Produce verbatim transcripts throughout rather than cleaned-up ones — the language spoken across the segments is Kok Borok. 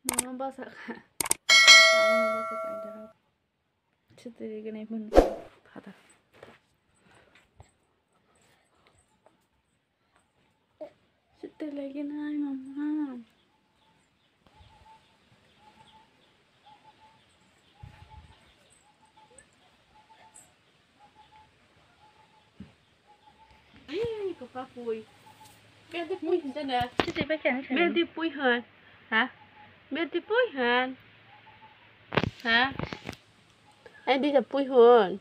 Mama basa kha. Mama basa kha, ida. Chitiri gini pun. Phata. Chitiri lagi nai, mama. Ai, ko pa pui. Bel di pui hin jana. Chiti ba khen khen. Bel di pui hin. Ha? Bel di pui hin. Ha? Ai, di ja pui hin.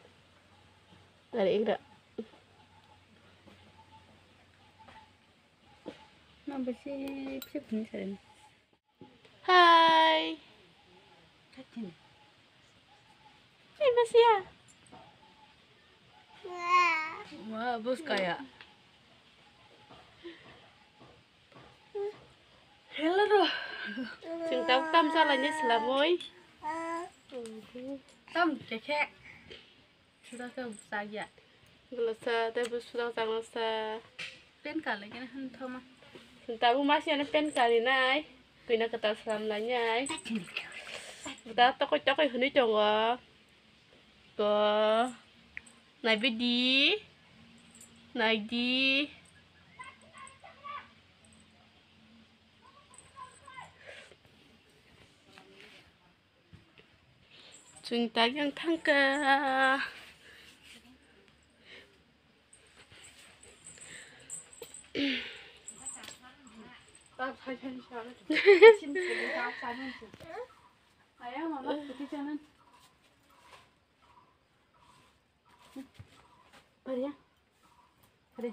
Tari ikra. Ma bisi pisi pun saren. Hai. Hai, Masia. Wah, bos kaya. Hello, ro. Sing tam tam jalan ya selamoi. Tam keke. Sudah ke usah ya. Belasa, teh bos sudah jalan sa. Pen kali kena hanthoma. Sing tabu Masia ni pen kali nai. Kuina kata selam lanyai. Da tokoi tokoi hwnwi tongo. Ko. Naibe di. Nai di. Chwng tak yang thangka. Pari ya. Pari.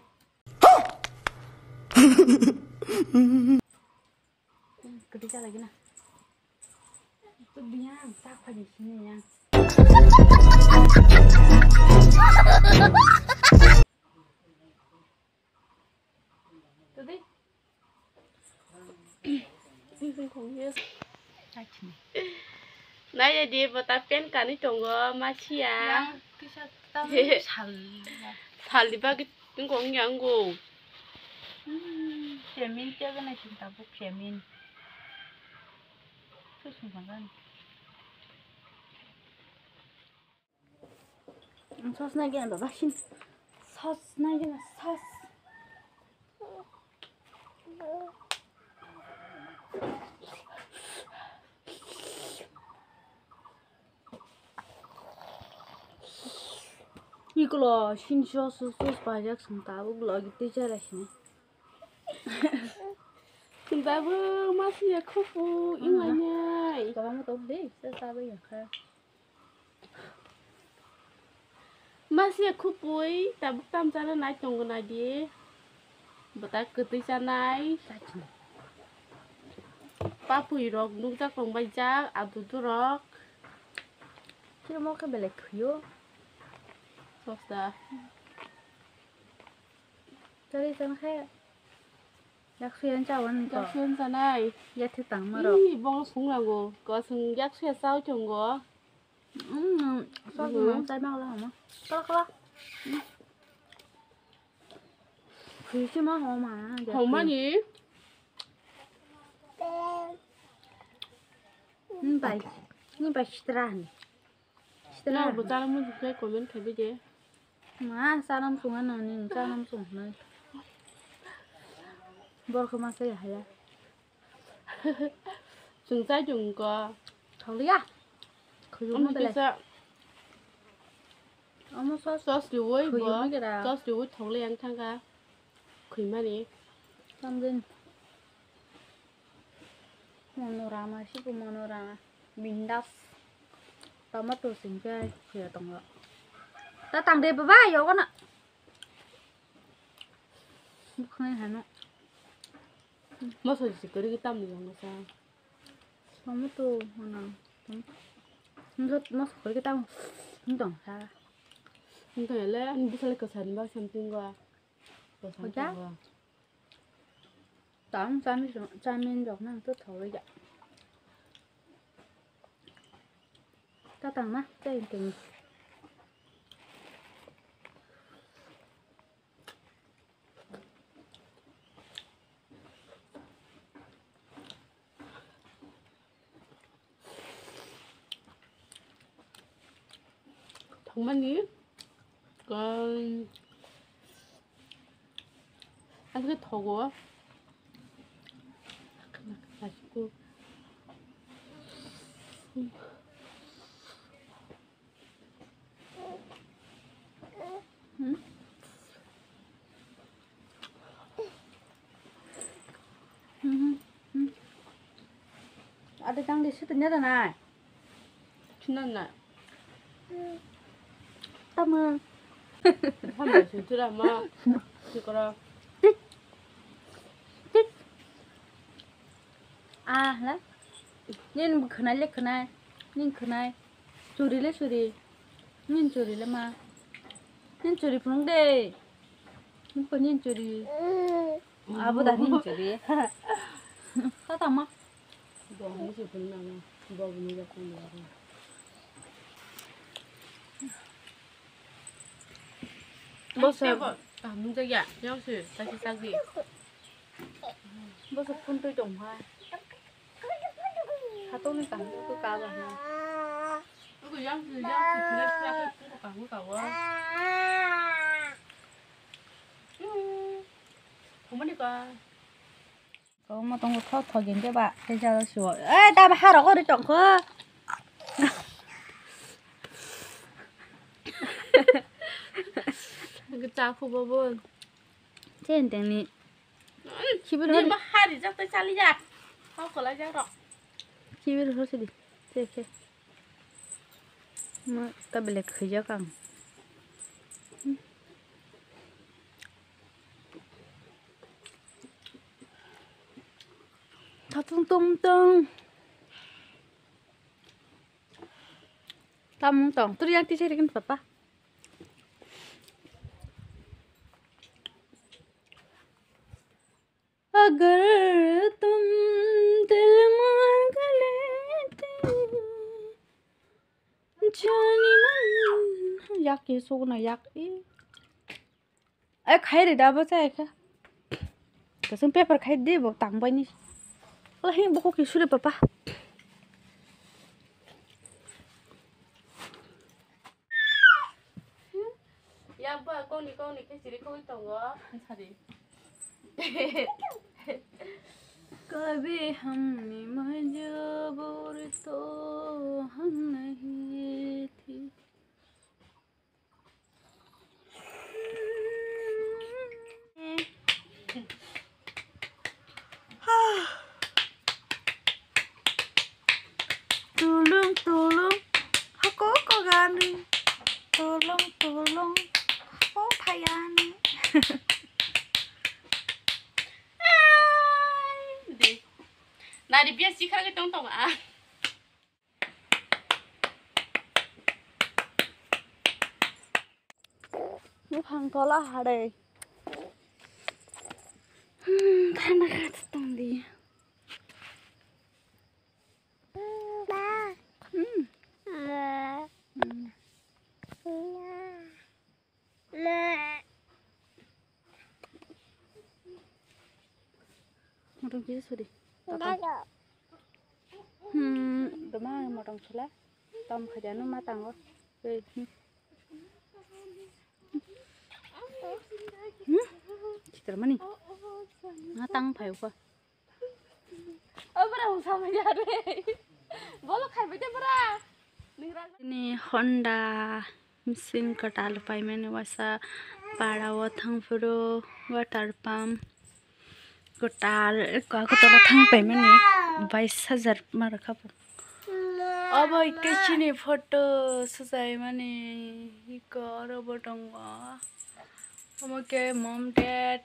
Gede lagi na. Itu dia tak pada sini ya. Tadi. Nai ya di bota pen kani tongo Masia. Yang kisa tam sal. Sal di bagi tungkong yang go. Hmm, cemin tiaga na cinta bu cemin. Terus makan. Sos nai gana baba sin. Sos nai gana sos. Ikulo sin sos sos sos pajak sung tabuk logi tei chara sini. Tabuk Masia khupu inlainai. Kabang tok dei sa sa bai yakha. Masia khupui tabuk tamchara nai tongo nai di. Bwta kwtwi chanai. Papui rok nukjak tongbaijak adudu rok. Chirmo khe belai khuyo. Sosta. Tari chan khe. Yak suyan chawan ko. Yak suyan chanai. Yathek tangma rok. Ih, bong sung lago. Ko sung yak suya chao chongo. Mm, sos mm. Mang chai mang la hama. Kala kala. Khui se ma homa. Homa ni. Ni bai. Ni bai sitra ni. Sitra. Bo tala mo se comment khabi de. Ma sanam sunga nani sanam sungnai. Bor ko ma se haya. Chwng chai chwng ko. Thokliya. Khuyung omo belai. Kisa omo sos. Sos riwoi bo. Khuyung ni kira. Sos riwoi thokliya wng thangkha. Khuimani. Tamjin. Monorama, siku monorama. Bindas. Tomato singkhe khuya tongo. Ta tangde baba, yogo na. Bukhai hano. Moso jisi kwrwi tamni yong sa. Somo to hana. Ngot moso kwrwi tam. Ntong sa. Ntong ele ani bisale kwsani ba something go. Kwsani go. Tam chami chamin jok nang to thawai ja. Ta tang na, ta teng. Thangmani, um, aswk thogo. Hmm? Hmm, hmm, hmm. Ada jang di situ nyata nai. Sinan nai. Tama. Tama sintura ma. Sikora. Tik. Tik. Ah, la. Nin khwnai le khwnai. Nin khwnai. Churi le churi. Nin churi le ma. Nin churi phunuk de. Nukho nin churi. Abo da nin churi. Kata ma. Bo ni churi phunuk na ma. Bo ni ja phunuk na ma. Bosa. Kaham nungjak ya. Yang si, sasi sasi. Bosa phone twi tong ha. Hatungni kaham twi ka ba ha. Aku yang si, yang si, sila sila ke phone kaham ka wa. Humani ka. Kwbangma tongo, tho tho gini khe ba tei jagao siwo. Ei, da ba harok ori tongkho. Cha khu bo bo. Chen tengni. Khibil hori. Ba hari jak tei chali jak. Hau kolai jak rok. Khibil hori sidi. Che khe. Ma ta belek khijak ang. Tatung tung tung. Tamung tong. Turi yang tisai rikin papa. Agar tum dil man gale te jani man. Yak ye sokna yak e. Ai, khai ri da bo chai kha. Kasing paper khai di bo tang bai ni. Ala hin bo ko ki sure papa. Yak ba koni koni khe siri khoi tongo. Sari. Kabi hamni majbur to hum nahi thi. Tulung tulung hako ko gani, tulung tulung hako phayani. Nari biya sikha ke tong tong a. Buphang tola hade. Hmm, thanda kha tong di. Hmm. Hmm. Motong kisa sudi. Hmm, doma motong sula. Tom khajanu matango. Ei, hmm. Hmm? Chitra mani. Matang phayo ko. O bra, hung sama ya re. Bolo khai bai de bra. Ni Honda machine kwtal paimani wasa para o thang phuru water pump kwtal kwtal thang paimani bais hajar ma rwkha bo. Obo khe chini photo swchai mani iko oro bo tongo. Omo khe mom dad.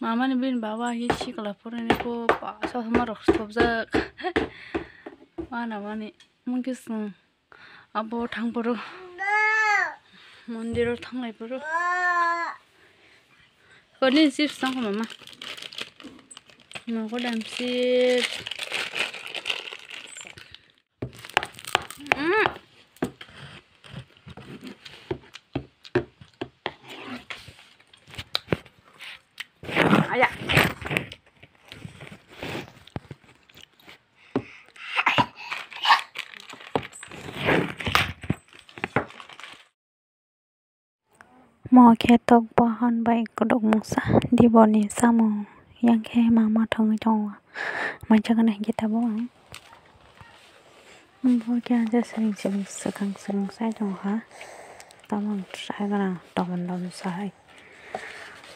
Mamani bini baba hi sikla phuruni ko pa chosma rok sopjak. Mana mani mungki sung abo thang phuru mondir o thanglai phuru. Koni chips tong mama. Nogo dam chips. Mm. Aya. Mo khe tok bahan bai kwdwk mungsa, diboni chamung yang khe ma ma thangwi tongo. Mai chaknai hinkhe tabuk ang. Bo khe ang je siring siring swkang swkang sai tongkha. Tamo ang sai gana tomon tomon sai.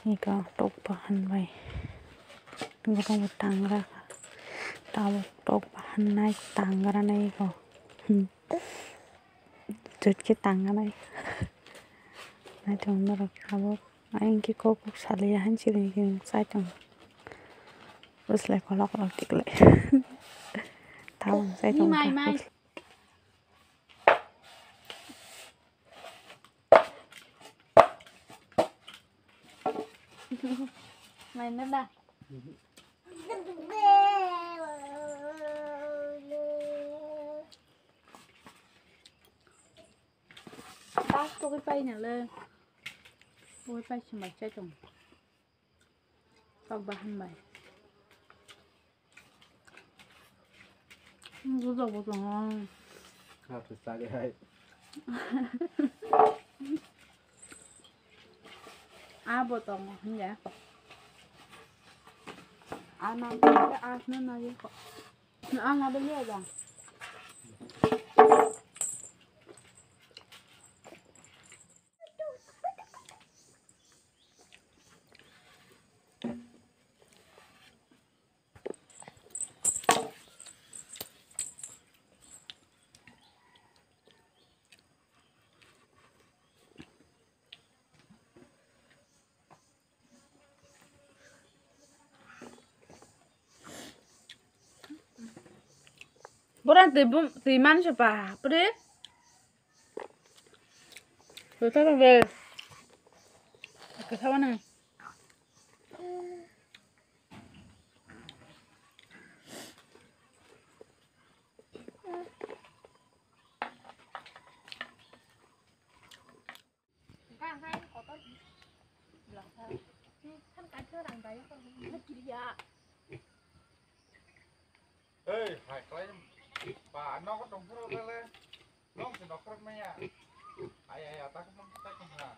Iko tok bahan bai kwdwk tangra kha. Tabuk tok bahan nai tangra nai iko. Hmm. Jut khe tanganai. Naitung norok tabuk. Ang khe kok kok saliya han chini khe sai tong. Bwslai kolok kolok tiklai. Tabuk sai tong. Mai, mai. Mai na da. Bak tugui pai nang le. Tugui pai sumbai chai tong. Tok bahan bai. Bujo bujo. Kha phi sari hai. Abo tongo hwnle. Ano hwnle ano nai ko. Ano beli aja. Borang twi bum-, twi manse pa, pwrwi? Twi tamo be. Kwtha wana. Ei, hai, khlai ba, nogo tongphuru lele, nong se nokhorok maya. Ai, ai, ata ko mong ta ko ha.